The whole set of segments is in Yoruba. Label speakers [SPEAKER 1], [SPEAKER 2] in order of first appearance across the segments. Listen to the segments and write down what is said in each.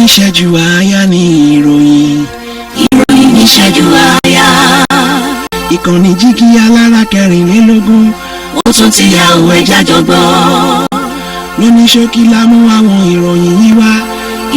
[SPEAKER 1] Níṣẹ́jú àáyá ní ìròyìn.
[SPEAKER 2] Ìròyìn níṣẹ́jú àáyá.
[SPEAKER 1] Ìkànnì Jígí Alára 24.
[SPEAKER 2] Ó tún ti yà òwe jájọ gbọ́.
[SPEAKER 1] Lóní ṣókí la mú àwọn ìròyìn yìí wá.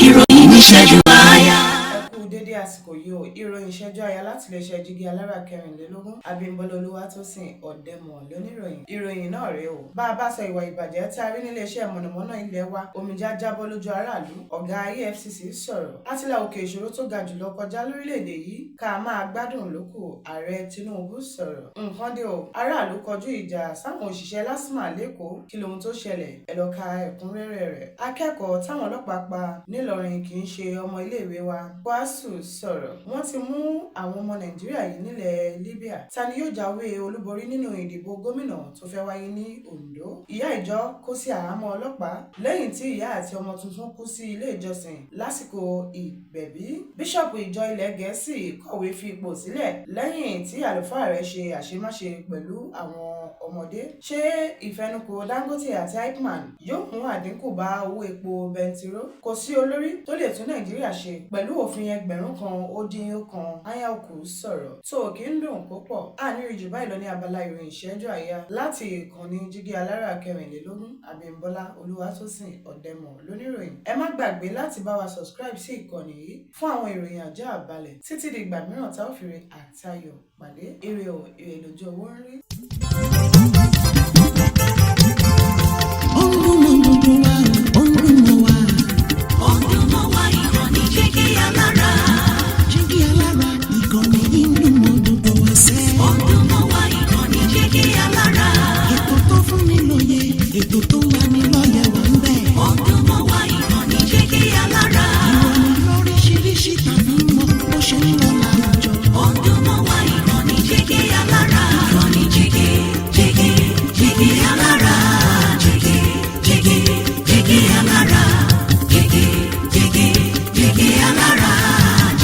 [SPEAKER 2] Ìròyìn níṣẹ́jú àáyá.
[SPEAKER 3] Ẹ kú dédé àsìkò yìí o. Ìròyìn ìṣẹ́jú àyà láti iléeṣẹ́ Jígí Alára 24, Abímbọ́lá Olúwatósìn Ọ̀dẹ́mọ̀ lóníròyìn. Ìròyìn náà rèé o. Bá a bá sọ ìwà ìbàjẹ́ tí a rí níléeṣẹ́ mọ̀nàmọ́ná ilé wa, omijé jábọ́ lójú aráàlú. Ọ̀gá EFCC sọ̀rọ̀. Àtìlà òkè ìṣòro tó ga jùlọ kọjá lórílẹ̀‐èdè yìí, ká máa gbádùn lókù. Ààrẹ Tinubu sọ̀rọ̀. Nǹkan dé o, aráàlú kọjú ìjà sáwọn òṣìṣẹ́ LASTMA lẹ́kọ̀ọ́. Kí lohun tó ṣẹlẹ̀? Ẹ lọ ka ẹ̀kúnrẹ́rẹ́ rẹ̀. Akẹ́kọ̀ọ́ táwọn ọlọ́pàá pa nílọrin kì í ṣe ọmọ iléèwé wa, Kwasu sọ̀rọ̀. Wọ́n ti mú àwọn ọmọ Nàìjíríà yìí nílẹ̀ Libya. Ta ni yóò jáwé olúborí nínú ìdìbò gómìnà tó fẹ́ wáyé ní Ondo? Ìyá ìjọ kó sí àhámọ́ ọlọ́pàá lẹ́yìn tí ìyá àti ọmọ tuntun kú sí ilé ìjọsìn lásìkò ìgbẹ̀bí. Bíṣọ̀bù ìjọ ilẹ̀ Gẹ̀ẹ́sì kọ̀wé fi ipò sílẹ̀ lẹ́yìn tí àlùfáà rẹ̀ ṣe àṣemáṣe pẹ̀lú àwọn ọmọdé. Ṣé ìfẹnukò Dangote àti Ipman yóò mú àdínkù bá owó epo bẹntiró? Kò sí olórí tó lè tún Nàìjíríà ṣe pẹ̀lú òfin 1001, Anyaoku sọ̀rọ̀. Tó kí ń dùn kó pọ̀ àníri jù báyìí lọ ní abala ìròyìn ìṣẹ́jú àyà láti ìkànnì Jígí Alára 24, Abímbọ́lá Olúwatósìn Ọ̀dẹ́mọ̀ lóníròyìn. Ẹ má gbàgbé láti bá wa subscribe sí ìkànnì yìí fún àwọn ìròyìn àjá àbalẹ̀. Títí di ìgbà mìíràn tá ò fi ire àtayọ̀ pàdé, ire o, ire lójú owó ń rí.